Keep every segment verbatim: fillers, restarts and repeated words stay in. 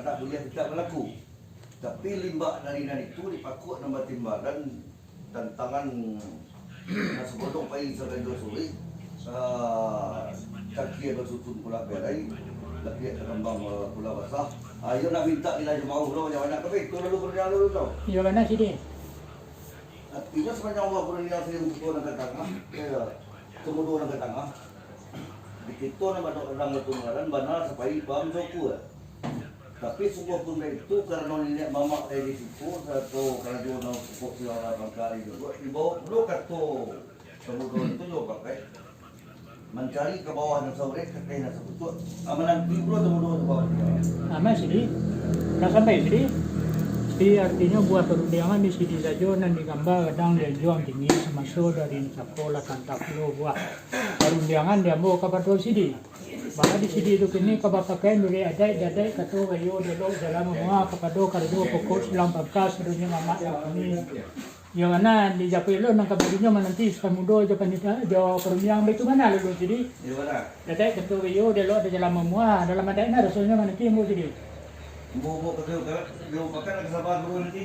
Tak buliah tidak balaku. Tapi limbak dari nan itu dipakuak nan batimbangan tantangan nan sagodong pai saganjua sulik, ah, kaki ado sutun pulah berai, lapiak takambang, ah, pulah basah. Ah, iyo nak mintak nilai jamaah pulo banyak-banyak, tapi itu lalu kerja lalu tau. Iyo bana, Sidi. Artinyo, sapanjang Allah kurniakan saribu kuto nan ka tangah, eh, samudo nan ka tangah. Di kito nan banyak urang batumarahan bana sapai paham sokua. Tapi sungguahpun baitu, karano niniak mamak lai di siko, sarato karajo nan pokok silang nan pangka lai juo, dibaok pulo kato samudo itu juo pakai. Mancari ka bawah nan saurek, ka kain nan sapucuak, ka mananti pulo samudo tu bawah dia. Aman, Sidi. Lah sampai, Sidi. Sidi, artinyo buah parundiangan di Sidi sajo nan digamba gadang di anjuang tinggi samaso dari nan sapo lah kantah pulo buah parundiangan di ambo kapado Sidi. Mako di Sidi tu kini ka bapakaian dek adaik-adaik kato bayo di elok jalan mamuah kapado karajo pokok silang pangka sadonyo mamak nan kini. Iyo bana, di japuik lo nan kabarinyo mananti samudo jo panita-, jo parundiang baitu bana lo, Sidi. Iyo bana. Datai kato iyo, di elok ado jalan mamuah, dalam adaik nan rasonyo mananti ambo, Sidi. Ambo, ambo kato, kato, ambo pakan nak sabar dulu nanti.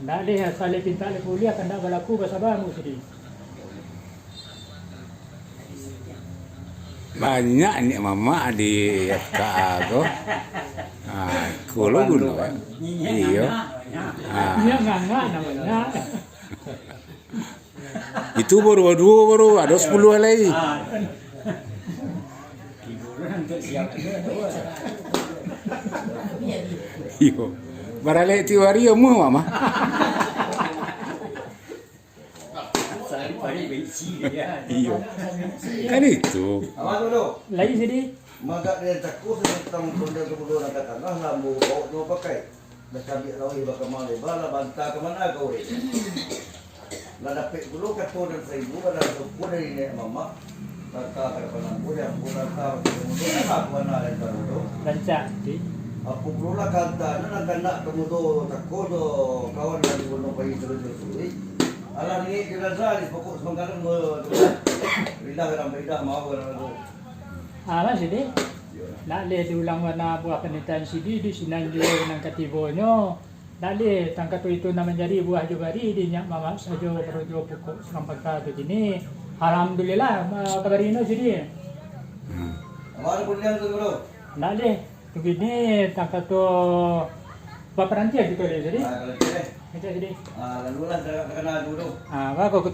Ndak leh, asal leh pintak leh kuliah, kandak balaku basaba ambo, Sidi. Banyak niniak mamak di F K A ko. Ah, ko lo guno, eh. Iyo. Ah. Niniak nganga namonyo. Itu baru duo, baru ado sapuluah lai. Iyo. Baralek tiok ari amuah, Mak. Iyo. Kan itu. Lai, Sidi. Magak dengan cako, satantang pondok samudo nan ka tangah, lah ambo baok juo pakai. Lah cabiak laweh bakama leba, lah banta ka mana ka urek. Lah dapek pulo kato nan saibu, lah soko dari niniak mamak. Kaka ka dapan ambo, di ambo kaka bakito mudo, lah aku anak dan tamudo. Rancak, Sidi. Apo pulo lah kanta nan, nan kandak tamudo cako jo kawan nan di Gunung Payi Sarujo Sului. Alah niek jenazah di pokok Semanggalang, rilah gadang paidah, maaf gadang lalu. Ah, lah, Sidi. Nak leh diulang bana buah panitahan Sidi di sinan juo nan katibonyo. Nak leh tangkato itu nan manjadi buah jo bari di niniak mamak sajo karajo pokok silang pangka tu kini. Alhamdulillah, ma-, kabarino, Sidi. Hmm. Apo ado kuliah tu, Bro? Nak leh. Tu kini tangkato baparantian kito leh, Sidi. Ah, kalau gitu, eh. Kito, Sidi. Ah, lalu lah, takana dulu. Ah, bako kutu.